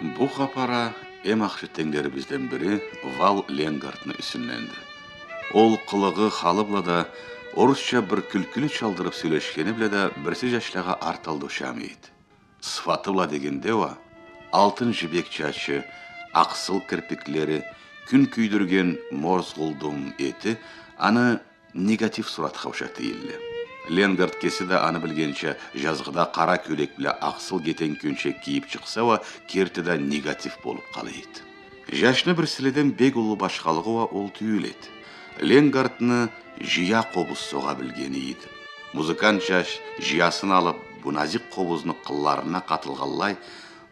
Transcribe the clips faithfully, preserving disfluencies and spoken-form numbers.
Бу хапар а эм ахшы тенглерибизден бири Вал Ленгартны юсюнденди. Ол къылыгъы, халы бла да, орусча бир кюлкюлю чалдырып сёлешгени бла да бирси жашлагъа арт алда ушамай эди. Сыфаты бла дегенде уа, алтын жибек чачы, акъсыл кирпиклери, кюн кюйдюрген морзгъулдум эти аны негатив суратха ушата эдиле. Ленгарт кеси да, аны билгенча, жазгъыда къара кёлек бла акъсыл гетен кёнчек кийип чыкъса уа, керти да негатив болуп къала эди. Жашны бирсиледен бек уллу башхалыгъы уа ол тюйюл эди. Ленгартны жыя къобуз согъа билгени эди. Музыкант жаш жыясын алып, бу назик къобузну къылларына къатылгъанлай,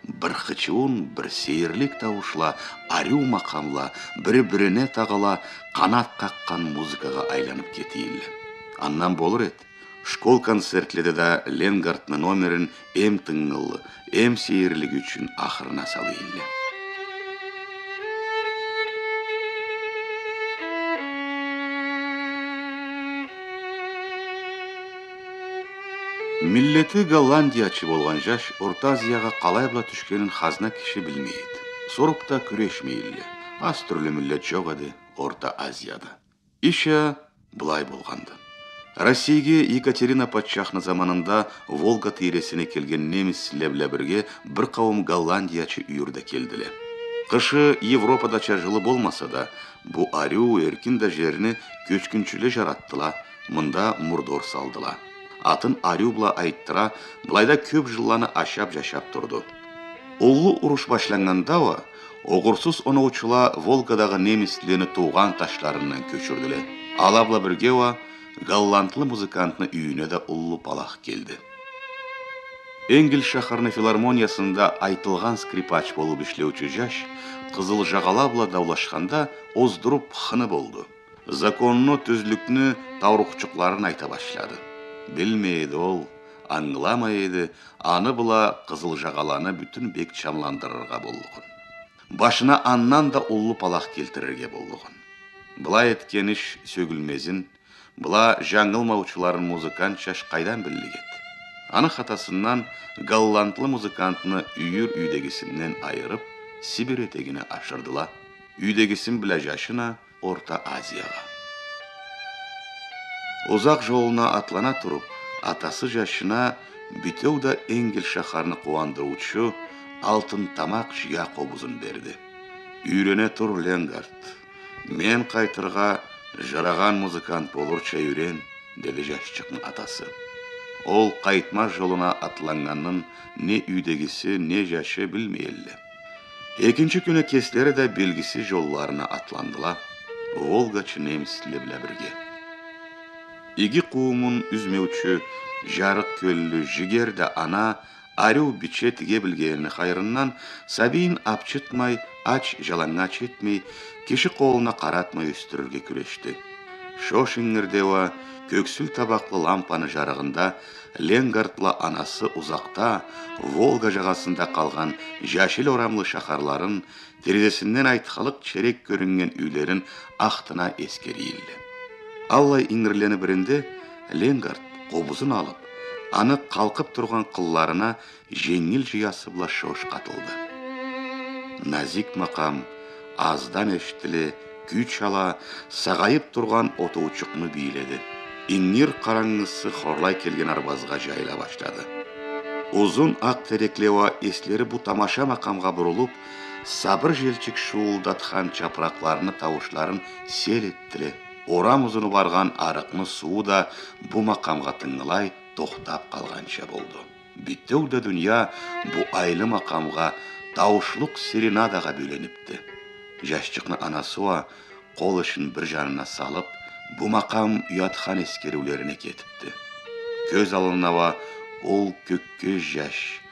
бир хычыуун, бир сейирлик тауушла, ариу макъамла, бири-бирине тагъыла, къанат къакъгъан музыкагъа айланып кете эдиле. Андан болур эди, школ концертледе да Ленгартны номерин эм тынгылы, эм сейирлиги ючюн ахырына сала эдиле. Миллети Голландиячы болгъан жаш Орта Азиягъа къалай бла тюшгенин хазна киши билмей эди. Соруп да кюрешмей эдиле. Аз тюрлю миллет жокъ эди Орта Азияда. Иш а былай болгъанды. Россейге Екатерина патчахны заманында Волга тийресине келген немисле бла бирге бир къауум голландиячы юйюр да келдиле. Къышы Европадача жылы болмаса да, бу ариу, эркин да жерни кёчгюнчюле жаратдыла, мында мурдор салдыла. Атын ариу бла айтдыра, былайда кёп жылланы ашап-жашап турду. Уллу уруш башланнганда уа, огъурсуз оноучула Волгадагъы немислени туугъан ташларындан кёчюрдюле. Ала бла бирге уа голландлы музыкантны юйюне да уллу палах келди. Энгельс шахарны филармониясында айтылгъан скрипач болуп ишлеучю жаш къызыл жагъала бла даулашханда оздуруп хыны болду. Законну, тюзлюкню таурухчукъларын айта башлады. Билмей эди ол, ангыламай эди, аны бла къызыл жагъаланы бютюн бек чамландырыргъа боллугъун. Башына андан да уллу палах келтирирге боллугъун. Былай этген иш сёгюлмезин, была жангылмаучуларын музыкант жаш къайдан биллик эди? Аны хатасындан голландлы музыкантны юйюр юйдегисинден айырып, Сибирь этегине ашырдыла. Юйдегисин бла жашын а Орта Азиягъа. Узакъ жолуна атлана туруп, атасы жашына битеу да Энгельс шахарны къууандырыучу алтын тамакъ жыя къобузун берди. Юйрене тур, Ленгард. Мен къайтыргъа, жарагъан музыкант болурча юйрен, — деди жашчыкъны атасы. Ол къайтмаз жолуна атланнганын не юйдегиси, не жашы билмей эдиле. Экинчи кюню кеслери да белгисиз жолларына атландыла, волгачы немисле бла бирге. Иги къууумун юзмеучю жарыкъ кёллю, жигер да ана ариу биче тиге билгенини хайырындан сабийин апчытмай, ач-жалангач этмей, киши къолуна къаратмай ёсдюрюрге кюрешди. Шош ингирде уа кёксюл табакълы лампаны жарыгъында Ленгард бла анасы узакъда, Волга жагъасында къалгъан жашил орамлы шахарларын, терезесинден айтхалыкъ черек кёрюннген юйлерин ахтына эсгере эдиле. Аллай ингирлени биринде Ленгард, къобузун алып, аны къалкъып тургъан къылларына женгил жыясы бла шош къатылды. Назик макъам аздан эшитиле, кюч ала, сагъайып тургъан отоучукъну бийледи. Ингир къарангысы хорлай келген арбазгъа жайыла башлады. Узун акъ терекле уа эслери бу тамаша макъамгъа бурулуп, сабыр желчик шуулдатхан чапыракъларыны тауушларын сел этдиле. Орам узуну баргъан арыкъны сууу да бу макъамгъа тынгылай тохтап къалгъанча болду. Битеу да дуния бу айлы макъамгъа, тауушлукъ серенадагъа бёленипди. Жашчыкъны анасы уа къол ишин бир жанына салып, бу макъам уятхан эсгериулерине кетипди. Кёз аллына уа ол кёккёз жаш,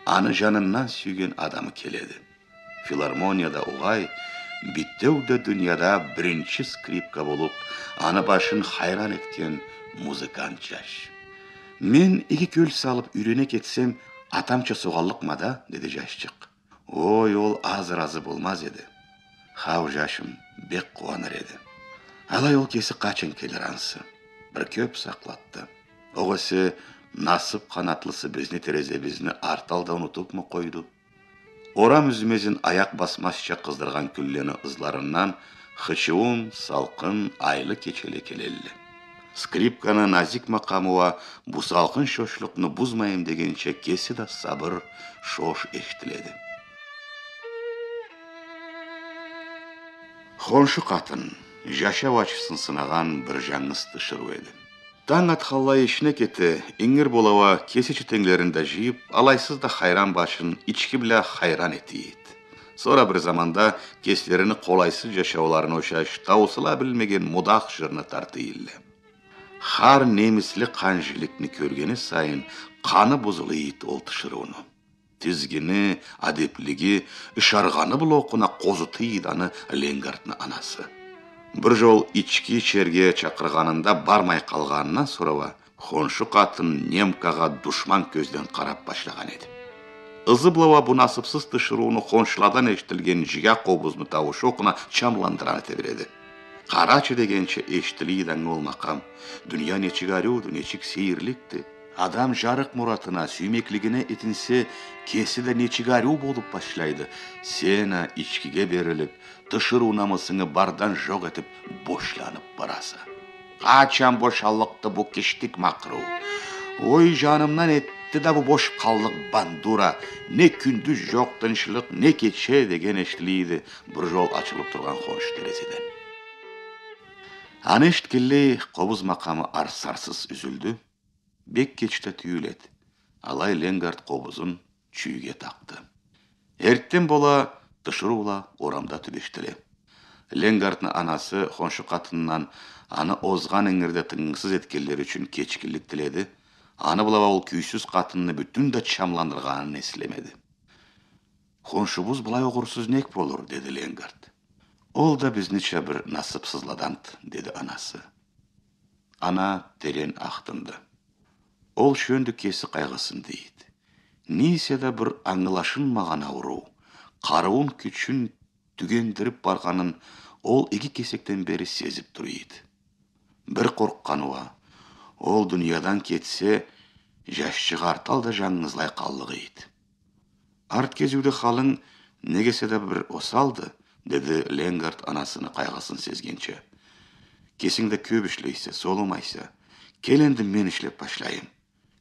аны жанындан сюйген адамы келеди. Филармонияда угъай, битеу да дунияда биринчи скрипка болуп, аны башын хайран этген музыкант жаш. Мен иги кёл салып юйрене кетсем, атамча согъаллыкъма да, — деди жашчыкъ. Ой, ол аз ыразы болмаз эди. Хау, жашым, бек къууаныр эди. Алай ол кеси къачан келир ансы? Бир кёп сакълатды. Огъесе насып къанатлысы бизни терезебизни арт алда унутупму къойду? Орам юзюмезин аякъ басмазча къыздыргъан кюнлени ызларындан хычыуун салкъын айлы кечеле келелле. Скрипканы назик макъамы уа бу салкъын шошлукъну бузмайым дегенча кеси да сабыр, шош эшитиледи. Хоншу къатын, жашау ачысын сынагъан бир жангыз тиширыу эди. Танг атханлай ишине кете, ингир бола уа кесича тенглерин да жыйып, алайсыз да хайран башын ички бла хайран этий эди. Сора бир заманда кеслерини къолайсыз жашауларына ушаш, таусула билмеген мудах жырны тартый элле. Хар немисли къанжиликни кёргени сайын къаны бузулуй эди ол тиширыуну. Тизгини, адеплиги, ышаргъаны бла окъуна къозутуй эди аны Ленгартны анасы. Бир жол ички ичерге чакъыргъанында бармай къалгъанындан сора уа хоншу къатын немкагъа душман кёзден къарап башлагъан эди. Ызы бла уа бу насыпсыз тиширыуну хоншуладан эшитилген жига къобузну тауушу окъуна чамландыраны тебиреди. Къарачы дегенча эшитилий эди анга ол макъам. Дуния нечик ариуду, нечик сейирликди. Адам жарыкъ муратына, сюймеклигине этинсе, кеси да нечик ариу болуп башлайды. Сен а ичкиге берилип, тиширыу намысынгы бардан жокъ этип, бошланып бараса. Къачан бошаллыкъды бу киштик макъырыу? Ой, жанымдан этди да бу бош къаллыкъ бандура. Не кюндюз жокъ тынчлыкъ, не кече, деген эшитилий эди бир жол ачылып тургъан хоншу терезеден. Аны эшитгенлей, къобуз макъамы арсарсыз юзюлдю. Бек кеч да тюйюл эди. Алай Ленгард къобузун чюйюге такъды. Эртден бола тиширыула орамда тюбешдиле. Ленгардны анасы хоншу къатындан аны озгъан ингирде тынгысыз этгенлери ючюн кечгинлик тиледи. Аны бла уа ол кюйсюз къатынны бютюн да чамландыргъанын эслемеди. «Хоншубуз былай огъурсуз нек болур?» — деди Ленгард. «Ол да бизнича бир насыпсызладанды», — деди анасы. Ана терен ахтынды. Ол шёндю кеси къайгъысын дейди. Не эсе да бир ангылашынмагъан ауруу, къарыуун, кючюн тюгендирип баргъанын ол иги кесекден бери сезип тура эди. Бир къоркъгъаны уа, ол дуниядан кетсе, жашчыгъы артал да жангызлай къаллыкъ эди. «Арт кезиуде халынг нек эсе да бир осалды», — деди Ленгард анасыны къайгъысын сезгенча. «Кесинг да кёп ишлейсе, солумайса. Кел энди, мен ишлеп башлайым.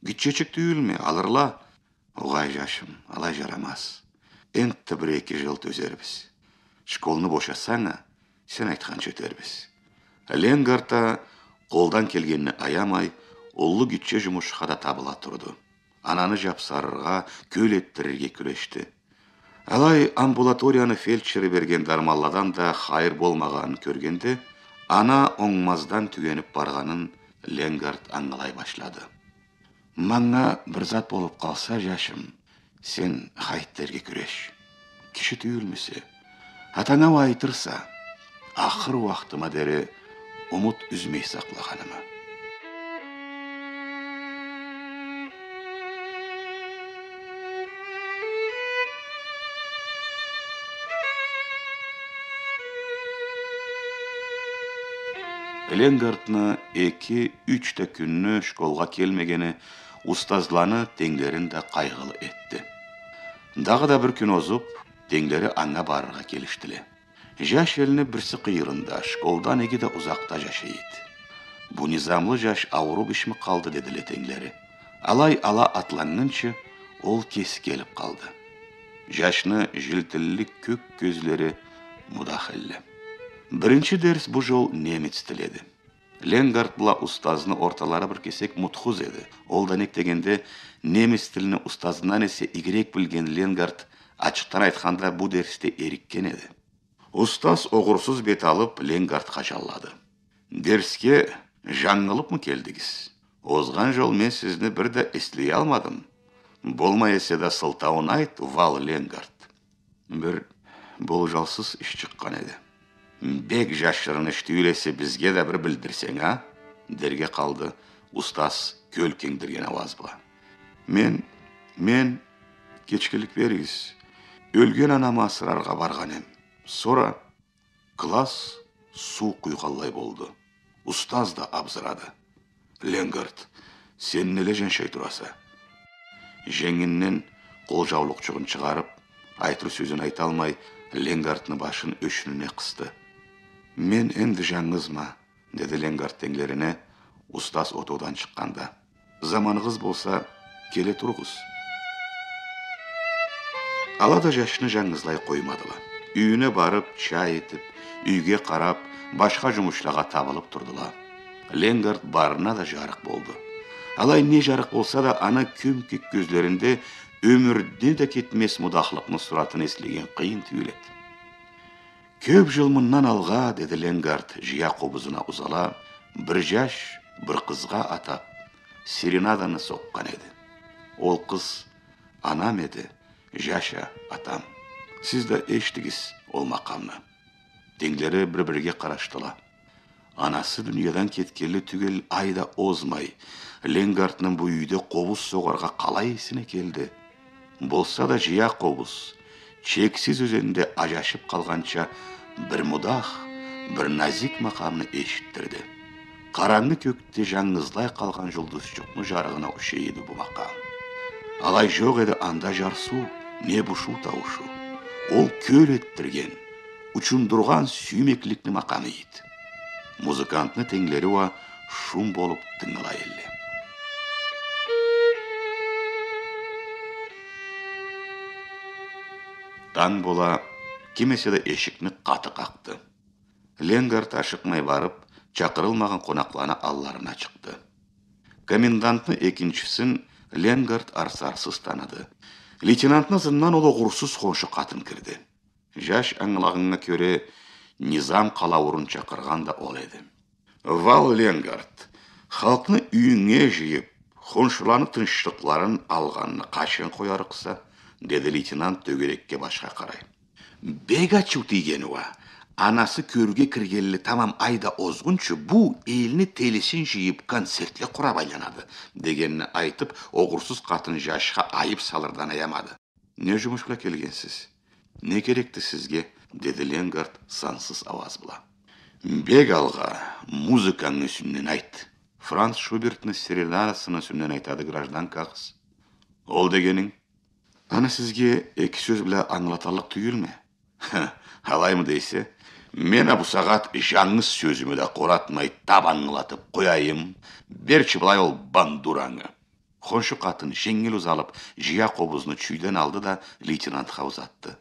Гитчечик тюйюлме, алырла». «Огъай, жашым, алай жарамаз. Энтта бир-эки жыл тёзербиз. Школну бошасанг а, сен айтханча ётербиз». Ленгард а, къолдан келгенни аямай, уллу-гитче жумушха да табыла турду. Ананы жапсарыргъа, кёл этдирирге кюрешди. Алай амбулаторияны фельдшери берген дарманладан да хайыр болмагъанын кёргенде, ана онгмаздан тюгенип баргъанын Ленгард ангылай башлады. «Манга бир зат болуп къалса, жашым, сен хайт дерге кюреш. Киши тюйюлмюсе, атанга уа айтырса, ахыр уахтыма дери умут юзмей сакълагъанымы». Ленгардны эки-юч да кюнню школгъа келмегени устазланы, тенглерин да къайгъылы этди. Дагъыда бир кюн озуп, тенглери анга барыргъа келишдиле. Жаш элни бирси къыйырында, школдан иги да узакъда жашай эди. «Бу низамлы жаш ауруп ишми къалды?» — дедиле тенглери. Алай ала атланнгынчы, ол кеси келип къалды. Жашны жилтиллик кёк кёзлери мудах элле. Биринчи дерс бу жол немец тили эди. Ленгард бла устазны орталары бир кесек мутхуз эди. Ол да нек дегенде, немец тилни устазындан эсе игирек билген Ленгард, ачыкъдан айтханда, бу дерсде эрикген эди. Устаз огъурсуз бет алып, Ленгардха жанлады. «Дерсге жангылыпмы келдигиз? Озгъан жол мен сизни бир да эслеялмадым. Болмай эсе да, сылтауун айт, Вал Ленгард». «Бир болужалсыз иш чыкъгъан эди». «Бек жашырын иш тюйюл эсе, бизге да бир билдирсенг а?» — дерге къалды устаз кёл кенгдирген ауаз бла. «Мен, мен, кечгинлик беригиз, ёлген анамы асыраргъа баргъан эм. Сора...» Класс суу къуйгъанлай болду. Устаз да абзырады. «Ленгард, сен неле жаншай тураса?» Женгинден къол жаулукъчугъун чыгъарып, Айтыр сёзюн айталмай, Ленгартны башын ёшюнюне къысды. «Мен энди жангызма», — деди Ленгарт тенглерине, устаз отоудан чыкъгъанда. «Заманыгъыз болса, келе туругъуз». Ала да жашны жангызлай къоймадыла. Юйюне барып, чай этип, юйге къарап, башха жумушлагъа табылып турдула. Ленгарт барына да жарыкъ болду. Алай не жарыкъ болса да, аны кём-кёк кёзлеринде ёмюрде да кетмез мудахлыкъны суратын эслеген къыйын тюйюл эди. «Кёп жыл мындан алгъа, — деди Ленгарт, жыя къобузуна узала, — бир жаш бир къызгъа атап, серенаданы сокъгъан эди. Ол къыз анам эди, жаш а атам. Сиз да эшитигиз ол макъамны». Тенглери бир-бирге къарашдыла. Анасы дуниядан кетгенли тюгел ай да озмай, Ленгартны бу юйде къобуз согъаргъа къалай эсине келди? Болса да, жыя къобуз чексиз ёзенде ажашып къалгъанча бир мудах, бир назик макъамны эшитдирди. Къарангы кёкде жангызлай къалгъан жулдузчукъну жарыгъына ушай эди бу макъам. Алай жокъ эди анда жарсыу, не бушуу тауушу. Ол кёл этдирген, учундургъан сюймекликни макъамы эди. Музыкантны тенглери уа шум болуп тынгылай элле. Танг бола, ким эсе да эшикни къаты къакъды. Ленгарт ашыкъмай барып, чакъырылмагъан къонакъланы алларына чыкъды. Комендантны экинчисин Ленгарт арсарсыз таныды. Лейтенантны ызындан ол огъурсуз хоншу къатын кирди. Жаш, ангылагъаннга кёре, низам къалауурун чакъыргъан да ол эди. «Вал, Ленгарт, халкъны юйюнге жыйып, хоншуланы тынчлыкъларын алгъанны къачан къоярыкъса?» — деди лейтенант тёгерекге башха къарай. «Бек ачыу тийгени уа, анасы кёрюрге киргенли тамам ай да озгъунчу бу элни телисин жыйып, концертле къурап айланады», — дегенни айтып, огъурсуз къатын жашха айып салырдан аямады. «Не жумуш бла келгенсиз? Не керекди сизге?» — деди Ленгарт сансыз ауаз бла. «Бек алгъа, музыканы юсюнден айт. Франц Шубертни серенадасыны юсюнден айтады гражданкагъыз». «Ол дегенинг?» «Аны сизге эки сёз бла ангылаталлыкъ тюйюлме?» «Хы, алаймы дейсе? Мен а бусагъат жангыз сёзюмю да къоратмай тап ангылатып къояйым. Берчи былай ол бандурангы». Хоншу къатын, женгил узалып, жыя къобузну чюйден алды да, лейтенантха узатды.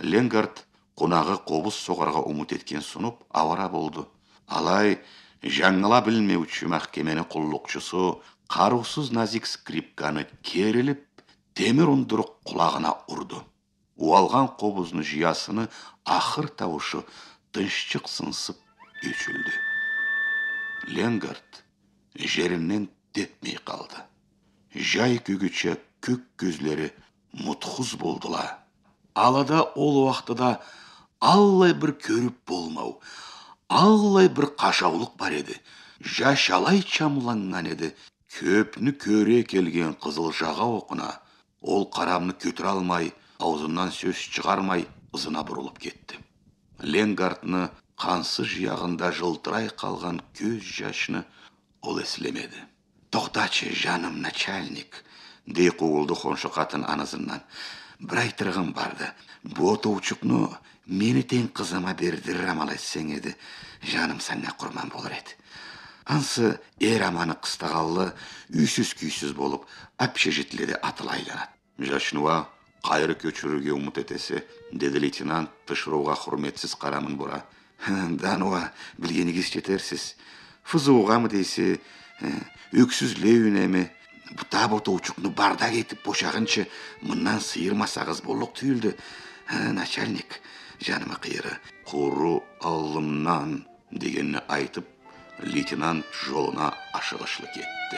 Ленгарт, къонагъы къобуз согъаргъа умут этген сунуп, ауара болду. Алай, жангыла билмеучю махкемени къуллукъчусу къарыусуз назик скрипканы керилип, темир ундурукъ къулагъына урду. Ууалгъан къобузну жыясыны ахыр тауушу тынччыкъ сынсып ёчюлдю. Ленгарт жеринден тепмей къалды. Жай кёгюча кёк кёзлери мутхуз болдула. Алада ол уахтыда аллай бир кёрюп болмау, аллай бир къашаулукъ бар эди. Жаш алай чамланнган эди, кёпню кёре келген къызыл жагъау окъуна ол къарамны кётюралмай, аузундан сёз чыгъармай, ызына бурулуп кетди. Ленгартны къансыз жыягъында жылтырай къалгъан кёз жашны ол эслемеди. «Тохтачы, жаным начальник», — дей къуугъулду хоншу къатын аны ызындан. «Бир айтырыгъым барды. Бу отоучукъну мени тенг къызыма бердирир амал этсенг эди, жаным санга къурман болур эди. Ансы эр аманы къыстагъанлы, юйсюз-кюйсюз болуп, общежитиеледе атыла айланады». «Жашны уа къайры кёчюрюрге умут этесе?» — деди лейтенант, тиширыугъа хурметсиз къарамын бура. «Хы, да аны уа билгенигизча этерсиз. Фызыугъамы дейсе, э, ёксюзле юйюнеми? Бу тап отоучукъну бардак этип бошагъынчы, мындан сыйырмасагъыз боллукъ тюйюлдю. Хы, начальник, жанымы къыйыры». «Къуру аллымдан», — дегенни айтып, лейтенант жолуна ашыгъышлы кетди.